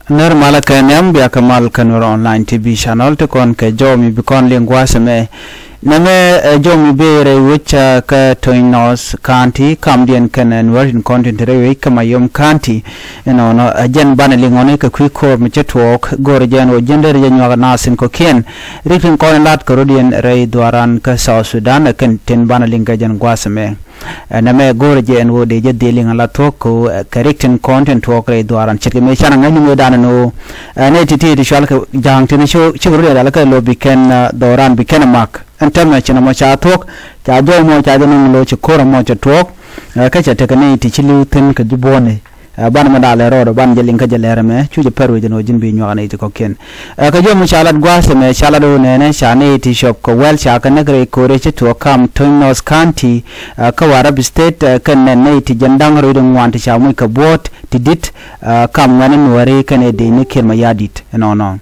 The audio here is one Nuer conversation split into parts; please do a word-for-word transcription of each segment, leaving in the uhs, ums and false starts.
Nɛr malä kɛ nhiam, bia kɛ mal kä Nuer Online T V channel ti kɔn kɛ jɔw mi bi kɔn liŋ gua̱a̱th ɛmɛ. Nɛmɛ ɛ jɔw mi bi rɛy wec kä Tony North County, kamdiɛn kɛnɛ Nuer tin kɔn tin te rɛy wec kä Mayom County. Inɔnɔ ɛ jɛn banɛ liŋ ɔni kɛ kui̱ ko̱r mi cä tuɔɔk, go̱o̱rɛ jɛn wä jiɛn derɛ jɛ nyuak naath tin kɔ̱kiɛn. Rik tin kɔn in la̱t kɛ rɔ̱diɛn rɛy dhuaaran kä South Sudan, ɛ kɛn tin banɛ liŋ kɛ jɛn gua̱a̱th ɛmɛ. Ɛ nɛmɛ go̱o̱rɛ jɛ ɛn ɣöö dee jɛ dhil liŋ ala thuɔ̱k kɛ ɣöö, ɛ, kɛ rik tin kɔn tin tuɔɔk rɛy dhuaaran. Ce̱tkɛ mëë canɛ ŋäc ni mëë danɛ ni ɣöö, ɛ, nɛy ti̱ti̱ ti cual kɛ ja̱a̱ŋ tin ci, cikɛ rut ɛ dal kɛ lo̱ bi kɛn, ɛ, dhɔran bi kɛn ɛ mak. Ɛn täämɛ ci nɔmɔ ca thuɔ̱k, ca jɔw mɔ ca jɛ nɔŋ lo̱ ci ko̱r ɛmɔ cɛ tuɔɔk. Ɛ, kä cɛ tekɛ nɛy ti ci li̱w thi̱n kɛ ji̱ buɔ̱ɔ̱ni. Ɛ, banɛ mɛ daalɛ rɔɔdɛ banɛ jɛ liŋ kä jɛ lɛr ɛmɛ, cu jɛ pɛr wec ɛn ɣöö ji̱n bi nyuak nɛy ti kɔ̱kiɛn. Ɛ, kä jɔw mi ca lat gua̱a̱th ɛmɛ ca lat ɣöö nɛnɛ ca nɛy ti cuɔp kɛ wäl ca kɛ näk rɛy ko̱ri ci tuɔɔk kam Tony North County, ɛ, kä Warrap State, ɛ, kɛnɛ nɛy ti jiɛn da̱ŋ rɛw wi̱cdɛ ŋuan ti ca moc kɛ buɔ̱ɔ̱t ti di̱t, ɛ, kam ŋuɛ̈ni Nuääri kɛnɛ dëëcni Kiir Mayardit ɛnɔnɔ.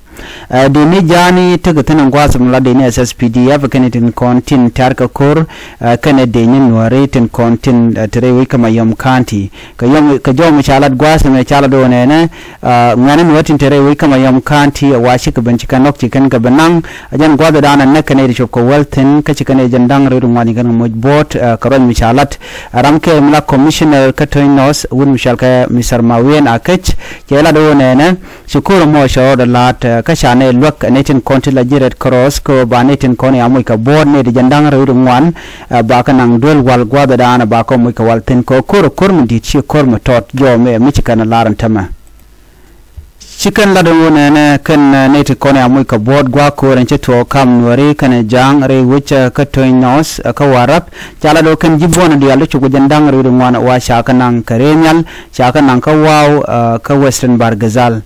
Ɛ, dëëcni ja̱a̱ni tekɛ thi̱n ɛn gua̱a̱th ɛmɛ la dëëcni S S P D F kɛnɛ tin kɔn tin tɛ̈r kɛ ko̱r, ɛ, kɛnɛ dëëcni Nuääri tin kɔn tin, ɛ, te rɛy wec kä Mayom County. Kɛ yɔm, kɛ jɔw mi ca lat gua̱a̱th ɛmɛ ca lat ɣöö nɛnɛ, ɛ, ŋuɛ̈ni Nuäär tin te rɛy wec kä Mayom County, ɛ, wa cikɛ ben ci kɛn nɔk ci kɛn kɛ ben naŋ. Ɛ jɛn gua̱a̱th ɛ danɛ näk kɛn nɛy ti cuɔp kɛ wäl thi̱n kä ci kɛn nɛy jiɛn da̱ŋ rɛw wi̱cdɛ ŋuan ci kɛn kɛ moc buɔ̱ɔ̱t, ɛ, kɛ ruac mi ca lat. Ɛ ram kɛl mi la commissioner kä Tony North, wut mi cɔal kɛ Mister Mawen Akec, cɛ lat ɣöö nɛnɛ ci ko̱r ɛmɔ cɛ rɔɔdɛ la̱t, ɛ, kä ca nɛy luäk, ɛ, nɛy tin kɔn ti la ji̱ Red Cross kɛ ɣöö ba nɛy tin kɔn ya moc kɛ buɔ̱ɔ̱t nɛy ti jiɛn da̱ŋ rɛw wi̱cdɛ ŋuan, ɛ, ba kɛ naŋ duel wal gua̱a̱th ɛ danɛ ba kɛ moc kɛ wal thi̱n kɛ ɣöö ko̱r ɛ ko̱r mi di̱t, ci ko̱r mi tɔt. Jɔw mɛ mi ci kɛn ɛ lar ɛn täämɛ. Ci kɛn lat ɛn ɣöö nɛnɛ kɛn, ɛ, nɛy ti kɔn ya moc kɛ buɔ̱ɔ̱t gua̱a̱th ko̱r ɛn ci tuɔɔk kam Nuääri kɛnɛ ja̱a̱ŋ rɛy wec, ɛ, kä Tony North, ɛ, kä Warrap. Ca lat ɣöö kɛn ji̱ buɔ̱ɔ̱ni diaal ti cuɔp kɛ jiɛn da̱ŋ rɛw wi̱cdɛ ŋuan wa ca kɛ naŋ kɛ rɛy nhial, ca kɛ naŋ kä Waw, ɛ, kä Western Bahr el Ghazal.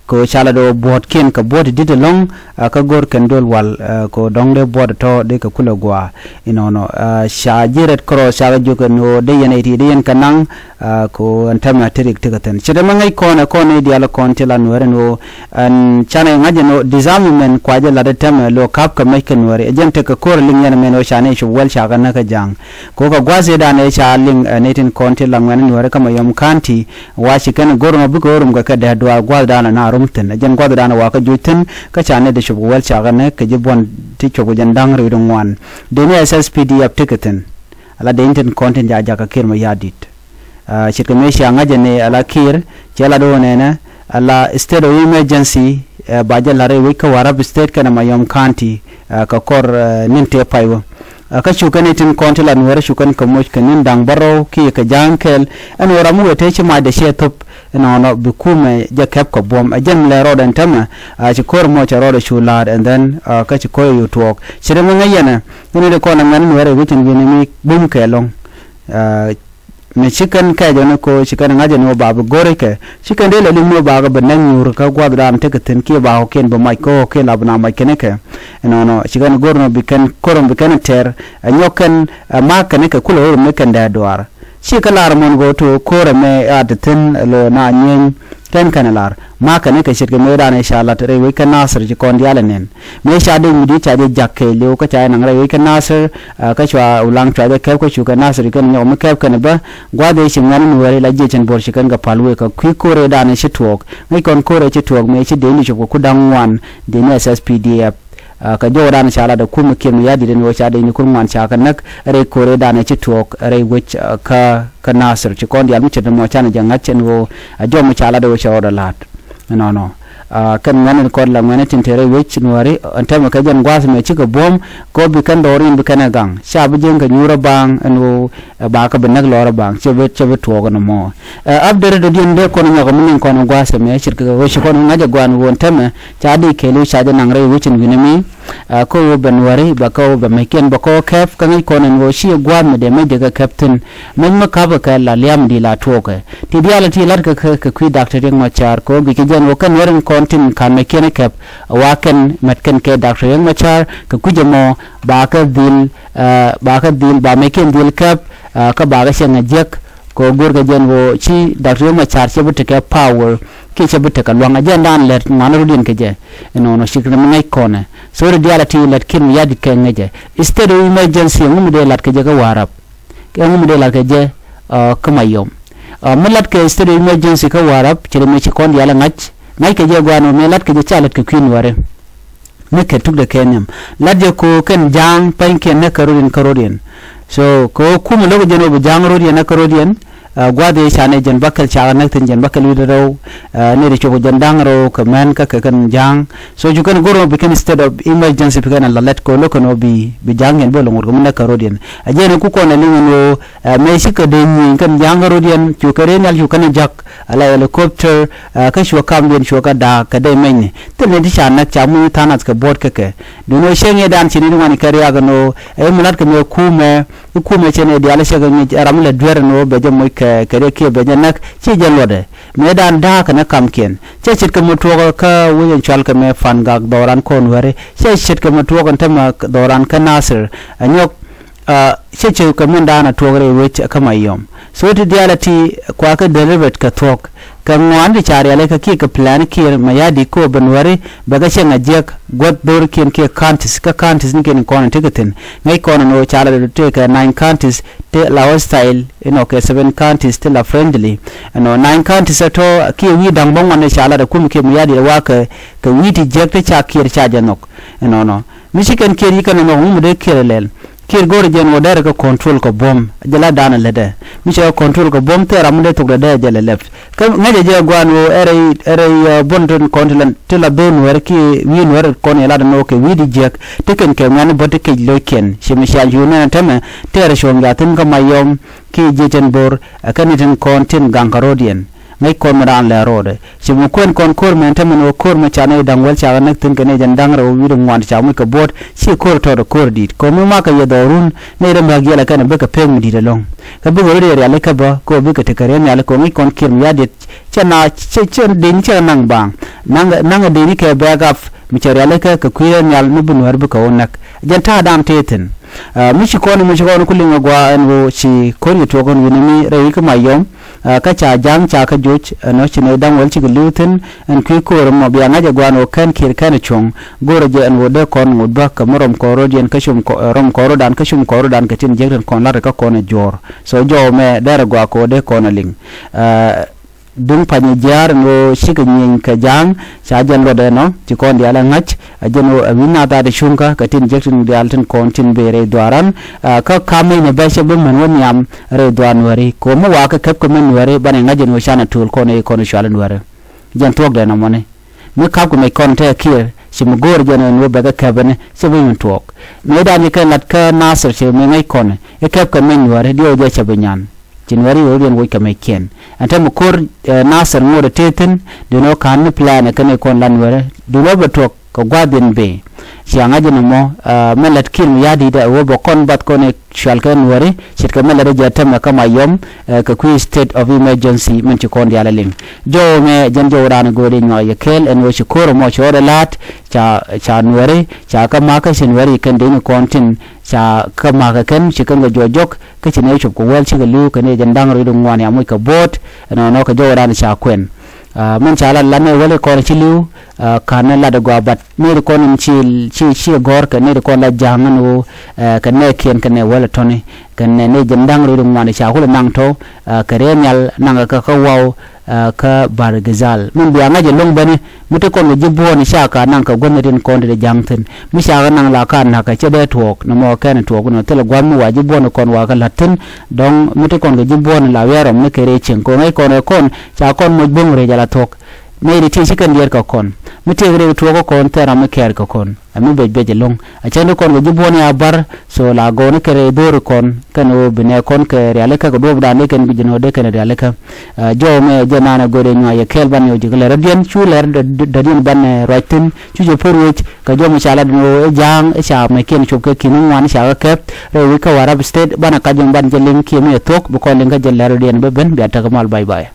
Kɛ ɣöö ca lat ɣöö buɔ̱ɔ̱tkiɛn kɛ buɔ̱ɔ̱t ti di̱t ɛlɔ̱ŋ, ɛ, kä go̱r kɛn duel wal, ɛ, kɛ ɣöö dɔ̱ŋ dee buɔ̱ɔ̱t ɛ tɔ̱ dee kɛ kulɛ gua̱a̱. Inɔnɔ, ɛ, ca ji̱ Red Cross ca kɛ jiök ɛn ɣöö dee yɛn ɛ ti dee yɛn kɛ naŋ, ɛ, kɛ ɣöö ɛn täämɛ te rik tekɛ thi̱n. Ce̱t ɛmɛ ŋäc kɔn ɛ kɔn nɛy diaal kɔn ti la Nuääri ɛn ɣöö ɛn canɛ ŋa̱c ɛn ɣöö disarmament kua jɛ la̱t ɛ täämɛ lo̱ ka̱p kɛ mec kɛ Nuääri. Ɛ jɛn tekɛ ko̱r ɛ liŋ yɛn ɛmɛ ɛn ɣöö ca nɛy cuɔp wäl ca kɛ näk kä ja̱a̱ŋ. Kɛ ɣöö kɛ gua̱a̱th ëëdan ëë ca liŋ, ɛ, nɛy tin kɔn ti la ŋuɛ̈ni Nuääri kä Mayom County, wa ci kɛn go̱r ɛn ɣöö bikɛ ɣöö rum kɛ kɛ dee duaar gua̱a̱thdan ɛ na rum thi̱n. Ɛ jɛn gua̱a̱thdan ɛ wa kä juc thi̱n, kä ca nɛy ti cuɔp kɛ wäl ca kɛ näk kɛ ji̱ buɔ̱n ti cuɔp kɛ jiɛn da̱ŋ rɛw wi̱cdɛ ŋuan. Dëëcni S S P D F tekɛ thi̱n. Ala dëëcni tin kɔn tin ca jakä Kiir Mayardit. Ɛ, ce̱tkɛ mëë cia ŋa̱c ɛn ɛ ala Kiir, cɛ lat ɣöö nɛnɛ, ala state of emergency, ɛ, ba jɛ la̱r rɛy wec kä Warrap State kɛnɛ Mayom County, ɛ, kɛ kɔr, ɛ, ni̱n tëë pay wä. Ɛ, kä cu kɛn nɛy tin kɔn ti la Nuääri cu kɛn kɛ moc kɛ ni̱n da̱ŋ bärɔw kiɛ kɛ ja̱a̱ŋ kɛl. Ɛn ɣöö ram mi wëë te ci macdɛ ciɛ thop, inɔnɔ bi kumɛ jɛ kɛp kɛ buɔ̱m. Ɛ jɛn mi lɛ rɔɔdɛ ɛn täämɛ, ɛ, ci ko̱r ɛmɔ cɛ rɔɔdɛ cu la̱a̱t, and then, ɛ, kä ci ko̱r ɛ yo̱o̱ tuɔɔk. Ce̱t ɛmɛ ŋäc yɛn ɛ, ɣän ɛ ti kɔn ɛ ŋuɛ̈ni Nuääri wi̱c ɛn wi̱n ɛmi bum kɛ ɛlɔ̱ŋ. Ɛ, mi ci kɛn kɛɛc ɣän ɛ ko̱ ci kɛn ŋa̱c ɛn ɣöö ba bi go̱r ikɛ. Ci kɛn dee lɛ li̱m ni ɣöö ba kɛ bi nɛn nyuur kä gua̱a̱thdan tekɛ thi̱n kiɛ ba kɔ̱kiɛn bi mac kä kɔ̱kiɛn la bi na mac kɛn ikɛ. Inɔnɔ ci kɛn go̱r ni ɣöö bi kɛn ko̱r ɛmɔ bi kɛn tɛr. Ɛ nyɔk kɛn, ɛ, ma̱a̱k kɛn ikɛ kulɛ ɣöö rum ni kɛn dee duaar. Ci kɛ lar ɛmɔ ɛn ɣöö ti ɣöö ko̱r ɛmɛ ɛ a ti thi̱n ɛ lo̱ na nyieeny. Kɛn kɛn ɛ lar. Ma̱a̱k kɛn ikɛ ce̱tkɛ mëëdan ëë ca la̱t rɛy wec kä Nasir ci kɔn diaal ɛ nɛn. Mëë ca dee wi̱cdɛ ca jɛ ja̱k kɛɛliw kä ca jɛ naŋ rɛy wec kä Nasir, ɛ, kä cua Ulaŋ cua jɛ kɛp kä cu kɛ Nasir kɛn nyɔk mi kɛp kɛn bä. Gua̱a̱th ëë ci ŋuɛ̈ni Nuääri la jiɛc ɛn Bor ci kɛn kɛ pa̱l wëë kɛ kui̱ ko̱r ëëdan ëë ci tuɔɔk. Ŋäc kɔn ko̱r ëë ci tuɔɔk mëë ci dëëcni cuɔp kɛ ku da̱ŋ ŋuan, dëëcni S S P D F. Ɛ, kɛ jɔwdan ca lat ɛ kumɛ Kiir Mayardit ɛn ɣöö ca dëëcni kur ŋuan ca kɛ näk rɛy ko̱r ëëdan ëë ci tuɔɔk rɛy wec, ɛ, kä, kä Nasir. Ci kɔn diaal mi ce̱t ɛmɔ canɛ jɛ ŋa̱c ɛn ɣöö ɛ jɔw mi ca lat ɛ ɣöö cɛ rɔɔdɛ la̱a̱t. Inɔnɔ. Ɛ, kɛn ŋuɛ̈ni kɔn la ŋuɛ̈ni tin te rɛy wec Nuääri, ɛn täämɛ kɛ jɛn gua̱a̱th ɛmɛ cikɛ buɔ̱m, kɛ ɣöö bi kɛn dhɔriɛn bi kɛn ɛ gaŋ. Ca bi jiäŋ kɛ nyuur ɛ baaŋ ɛn ɣöö, ɛ, ba kɛ bi näk lɔɔr ɛ baaŋ, cɛ bi, cɛ bi tuɔɔk ɛn ɛmɔ. Ɛ, update dɔ̱diɛn dee kɔn nyɔk mi liŋ kɔn gua̱a̱th ɛmɛ, ce̱tkɛ ɣöö ci kɔn ŋa̱c ɛ gua̱a̱n ɣöö ɛn täämɛ ca dee kɛɛliw ca jɛ naŋ rɛy wec ɛn wi̱n ɛmi. Ɛ, kä ɣöö bɛ Nuääri bɛ kä ɣöö bɛ meckiɛn bɛ kɔn kɛp, kä ŋäc kɔn ɛn ɣöö ci gua̱a̱th mi dee mec dee kɛ kɛp thi̱n. Mec mi ka̱pkɛ kɛ la liam di la tuɔɔkɛ. Ti diaal ti la̱tkɛ kɛ, kɛ kui̱ da̱k ti riɛk Macar kɛ ɣöö guic kɛ jɛn ɣöö kɛn Nuääri kɔn tin ka̱n meckiɛn kɛp. Wa kɛn mɛt kɛn kɛ da̱k ti riɛk Macar kɛ kui̱c ɛmɔ ba kɛ dhil, ɛ, ba kɛ dhil, ba meckiɛn dhil kɛp, ɛ, kä ba kɛ cɛ ŋa̱c jiäk. Kɛ ɣöö go̱rkɛ jɛn ɣöö ci da̱k ti riɛk Macar cɛ bi tekɛ power kiɛ cɛ bi tekɛ lua̱ŋ. Ɛ jɛn dan lɛt ŋuan rɔ̱diɛn kɛ jɛ. Inɔnɔ cik ri mi ŋäc kɔnɛ. So ri diaal a ti lɛt Kiir Mayardit kɛ ŋäcɛ. State of emergency ɛŋu mi dee lat kɛ jɛ kä Warrap? Ɛŋu mi dee lat kɛ jɛ, ɛ, kä Mayom? Ɛ, mi lat kɛ state of emergency kä Warrap, ci ri mi ci kɔn diaal ɛ ŋa̱c, Ŋa̱ckɛ jɛ gua̱a̱n ɔ mëë la̱tkɛ jɛ ca lät kɛ kui̱ Nuääri. Ni kɛ tukdɛ kɛ nhiam. Lat jɛ ko kɛn ja̱a̱ŋ pa̱nykiɛn näk kä rɔ̱diɛn kä rɔ̱diɛn. So kɛ ɣöö kumɛ lo̱k jɛn ɣöö bi ja̱a̱ŋ rɔ̱diɛn näk kä rɔ̱diɛn. Ɛ, gua̱a̱th ëë ca nɛ jɛn bäkɛl ca kɛ näk thi̱n jɛn bäkɛl wi̱cdɛ rɛw. Ɛ, nɛy ti cuɔp kɛ jɛn da̱ŋ rɛw kɛ män kä kɛ kɛn ja̱a̱ŋ. So cu kɛn go̱r ɣöö bi kɛn state of emergency bi kɛn ɛ la lät kɛ ɣöö lo̱k kɛn ɣöö bi, bi ja̱a̱ŋkiɛn bi ɣöö lɛ ŋot kɛ mi näk kä rɔ̱diɛn. Ɛ jɛn ɛ ku kɔn ɛ liŋ ɛn ɣöö, ɛ, mëë cikɛ dee nyieny kɛn ja̱a̱ŋ kä rɔ̱diɛn cu kɛ rɛy nhial cu kɛn ɛ ja̱k. Ala helicopter, ɛ, kä cuɛ kamdiɛn cuɛ kɛ da̱a̱k kɛ dee mɛnyni. Thil ni ti ca näk ca muc tha̱a̱ŋ nath kɛ buɔ̱t kä kɛ. Duundɛ ɣöö cäŋ yɛ dan ci ni ti ŋuan kɛ riaak ɛn ɣöö ɛ mi la̱t kɛ mëë kumɛ, i̱ kumɛ cɛ ni diaal cɛ kɛ ŋi̱c ɛ ram mi lɛ dueer ɛn ɣöö bɛ jɛ moc kɛ, kɛ riɛk kiɛ bɛ jɛ näk, ci jɛ luɔtdɛ. Mëë dan da̱a̱k kɛnɛ kamkiɛn. Cɛ ce̱tkɛ mi tuɔɔk kä wec ɛn cɔal kɛ mëë Pan Gak dhɔran kɔn Nuääri. Cɛ ce̱tkɛ mi tuɔɔk ɛn tämɛ dhɔran kä Nasir. Ɛ nyɔk, ɛ, cɛ ce̱tkɛ min dan a tuɔɔk rɛy wec kä Mayom. So ti diaal ɛ ti kua kɛ deliberate kɛ thuɔ̱k. Kɛ ŋuan ti ca rialikä kiɛ kɛ plan Kiir Mayardit kɛ ɣöö bɛ Nuääri bɛ kɛ cieŋ a jiäk guäth dho̱rikiɛn kiɛ counties, kä counties nikiɛn kɔn in tekɛ thi̱n. Ŋäc kɔn in ɣöö ca la tëëkɛ nine counties ti la hostile inɔ kɛ seven counties ti la friendly. Ɛnɔ nine counties ɛ tɔ̱ kiɛ wi̱i̱ da̱ŋ bä ŋuan in ca la tɛ kum kiɛ Mayardit ɛ wa kɛ, kɛ wi̱i̱ ti jiäk ti ca Kiir ca jɛ nhɔk. Ɛnɔnɔ mi ci kɛn Kiir yi kɛn ɛ nhɔk mi mi dee Kiir ɛ lɛl. Kiir go̱o̱rɛ jɛn ɣöö derɛ kɛ control kɛ buɔ̱m jɛ la da̱a̱n ɛ lätdɛ. Mi cɛ kɛ control kɛ buɔ̱m thil ram mi dee thok dee dee jɛ lɛ lɛp. Kä ŋäcɛ jɛ gua̱a̱n ɣöö ɛ rɛy, ɛ rɛy, ɛ, buɔ̱n tin kɔn ti la, ti la dho̱o̱n Nuääri kiɛ wi̱i̱ Nuääri kɔn yɛ lat ɛn ɣöö kɛ wi̱i̱ di jiäk. Ti kɛn kɛ ŋuɛ̈ni bä ti kec lo̱ckiɛn. Ci mi ciaŋ cu nɛn ɛ tämɛ tɛɛrɛ cuɔ̱ŋ ja̱thi̱n kä Mayom kiɛ jiec ɛn bo̱r ɛ kɛn ni tin kɔn tin gaŋ kɛ ro̱diɛn. Ŋäc kɔn mi raan lɛ ro̱o̱dɛ. Ci mi kuɛn kɔn ko̱r mɛn te min ɣöö ko̱r mi ca nɛy da̱ŋ wäl ca kɛ näk thi̱n kɛ nɛy jɛn da̱ŋ rɛw wi̱cdɛ ŋuan ca muc kɛ buɔ̱t, ci ko̱r tɔɔt ɛ ko̱r di̱i̱t. Kɛ mi makɛ yɛ dhɔrun, nɛy rɛ määk yɛl ɛ kɛn ɛ bikɛ pek mi di̱i̱t ɛlɔ̱ŋ. Kä bikɛ rɔ̱ dee rialikä bä, kɛ ɣöö bikɛ tekɛ riɛm nhial kɛ ɣöö ŋi̱c kɔn Kiir Mayardit, cɛ na, cɛ, cɛ dee ni cɛ naŋ baaŋ. Naŋ, naŋ dee ni kɛ back up, mi cɛ rialikä kɛ kui̱ rɛm nhial mi bi Nuäär bikɛ wä näk. Jɛn ta̱a̱ da̱a̱n tëë thi̱n. Ɛ, mi ci kɔn, mi ci kɔn ku liŋ ɛ gua̱a̱ ɛn ɣöö ci ko̱r yɛ tuɔɔk ɛn wi̱ni mi rɛy kä Mayom. Ɛ, kä ca ja̱a̱ŋ ca kä joc, ɛnɔ ci nɛy da̱ŋ wäl cikɛ li̱w thi̱n, ɛn kui̱ ko̱r ɛmɔ bia ŋa̱c ɛ gua̱a̱n ɣöö kɛn Kiir kɛn ɛ cuɔ̱ŋ, go̱rɛ jɛ ɛn ɣöö dee kɔn ŋot bä kɛ mi rɔm kɔn ro̱diɛn kä cum kɔ-, ɛ, rɔm kɔn ro̱dan kä cum kɔn ro̱dan kɛ tin jiäk tin kɔn la̱t kä kɔn ɛ juɔ̱ɔ̱r. So jɔw mɛ derɛ gua̱a̱ kɛ ɣöö dee kɔn ɛ liŋ. Ɛ, duŋ pa̱ny ɛ jiaar ɛn ɣöö cikɛ nyieny kɛ ja̱a̱ŋ, ca jɛn luɔt ɛnɔ, ci kɔn diaal ɛ ŋa̱c, ɛ jɛn ɣöö ɛ wi̱n na dhaat ɛ cuŋkä, kɛ tin jiäk tin diaal tin kɔn tin bëë rɛy dhuaaran, ɛ, kä ka̱m mëcnɛ bɛ cɛ bi män wä nhiam rɛy dhuaar Nuääri. Kɛ ɣöö mi wa̱a̱ kɛ käp kɛ män Nuääri, banɛ ŋa̱c ɛn ɣöö canɛ to̱o̱l kɔn ɛ kɔn ɛ cual ɛ Nuääri. Jɛn thuɔ̱kdɛ ɛnɔ mɔni. Mi ka̱pkɛ mɛc kɔn te Kiir, ci mi go̱o̱r jɛn ɛn ɣöö bɛ kɛ käp ɛn, cɛ bi min tuɔɔk. Mëëdan ci kɛn lat kä Nasir ci mi ŋäc kɔn, i̱ käp kɛ mɛc Nuääri, diɛw jɛ cɛ bi nyan. Ci Nuääri ɣöö riɛn woc kɛ mɛckiɛn. Ɛn te mi ko̱r, ɛ, Nasir ŋot ɛ tëë thi̱n, duundɛ ɣöö ka̱n ni plan ɛ kɛn i̱ kɔn la Nuääri, duundɛ ɣöö bɛ tuɔk kɛ gua̱a̱th in bëë. Cia ŋa̱c ɛn ɛmɔ, ɛ, mɛ lät Kiir Mayardit ɛ ɣöö bɛ kɔn bath kɔn i̱ cual kɛ Nuääri, ce̱tkɛ mɛ lät ɛ jɛ tämɛ kä Mayom, ɛ, kɛ kui̱ state of emergency min ci kɔn diaal ɛ liŋ. Jɔw mɛ jɛn jɔw raan ɛ göödi nyuak yɛ kɛɛl ɛn ɣöö ci ko̱r ɛmɔ ci ɣɔt ɛ la̱a̱t, ca, ca Nuääri, ca kä ma̱kä ci Nuääri kɛn dee ni kɔn tin, ca kä ma̱kä kɛn, ci kɛn kɛ juɔc jɔk, kä ci nɛy cop kɛ wäl cikɛ li̱w kɛ nɛy jɛn da̱ŋ rɛw wi̱cdɛ ŋuan ca muc kɛ buɔ̱ɔ̱t, ɛnɔnɔ kɛ jɔw raan ca kuɛn. Ɛ, min ca lat la nɛy wäl kɔn ci li̱w, ɛ, ka̱n ni lat ɛ gɔaa, but nɛy ti kɔn in ci, ci, ci gɔ̱r kɛ nɛy ti kɔn la ja̱a̱ŋ ɛn ɣöö, ɛ, kɛ nɛɛkiɛn kɛ nɛy wäl tɔ̱ni, kɛ nɛy, nɛy jɛn da̱ŋ rɛw wi̱cdɛ ŋuan ca kulɛ naŋ tɔ̱, ɛ, kɛ rɛy nhial naŋ kɛ kä waw, ɛ, kä Bahr el Ghazal. Min bia ŋa̱c ɛlɔ̱ŋ bäni, mi te kɔn kɛ ji̱ buɔ̱ɔ̱n ca ka naŋ kɛ gua̱n tin kɔn ti dee ja̱ŋ thi̱n. Mi ca kɛ naŋ la ka na̱k kɛ cɛ dee tuɔɔk, nɔmɔ kɛn tuɔɔk nɔ thilɛ gua̱n mi wa ji̱ buɔ̱ɔ̱n kɔn wa kɛ la̱t thi̱n. Dɔ̱ŋ mi te kɔn kɛ ji̱ buɔ̱ɔ̱n la wiaa rɔm ni kɛ rɛy cieŋ. Kɛ ɣöö ŋäc kɔn ɛ kɔn, ca kɔn moc bo̱ŋ rɛy jɛ la thuɔ̱k. Nɛy ti ti ci kɛn diɛɛr kɛ kɔn. Mi tëëk rɛy tuɔɔk kɛ kɔn, thil ram mi kɛɛr kɛ kɔn. Ɛ mi bec bec ɛlɔ̱ŋ. A cäŋ ti kɔn kɛ ji̱ buɔ̱n ya bär, so la gɔɔni kɛ rɛy dho̱ri kɔn, kɛn ɣöö bi nɛ kɔn kɛ rialikä kɛ duɔ̱ɔ̱pdan dee kɛn guic ɛn ɣöö dee kɛn rialikä. Ɛ, jɔw mɛ jɛ naan ɛ göödɛ nyuac yɛ kɛɛl ban yɔ̱ ji̱ kɛ lɛr dɔ̱diɛn, cu lɛr dɔ̱diɛn ban ɛ ruac thi̱n, cu jɛ po̱r wec, kɛ jɔw mɛ ca lat ɛn ɣöö ɛ ja̱a̱ŋ, ɛ ca mɛckiɛn cop kɛ ki̱n ŋuan ca kɛ kɛp, rɛy wi̱c kä Warrap State, banɛ kac jɔŋ ban jɛ liŋ kiɛ mi ɛ thuɔ̱k, bi kɔn liŋ kä jɛ lɛr dɔ̱diɛn bä ben, bia tekɛ mal, bye bye.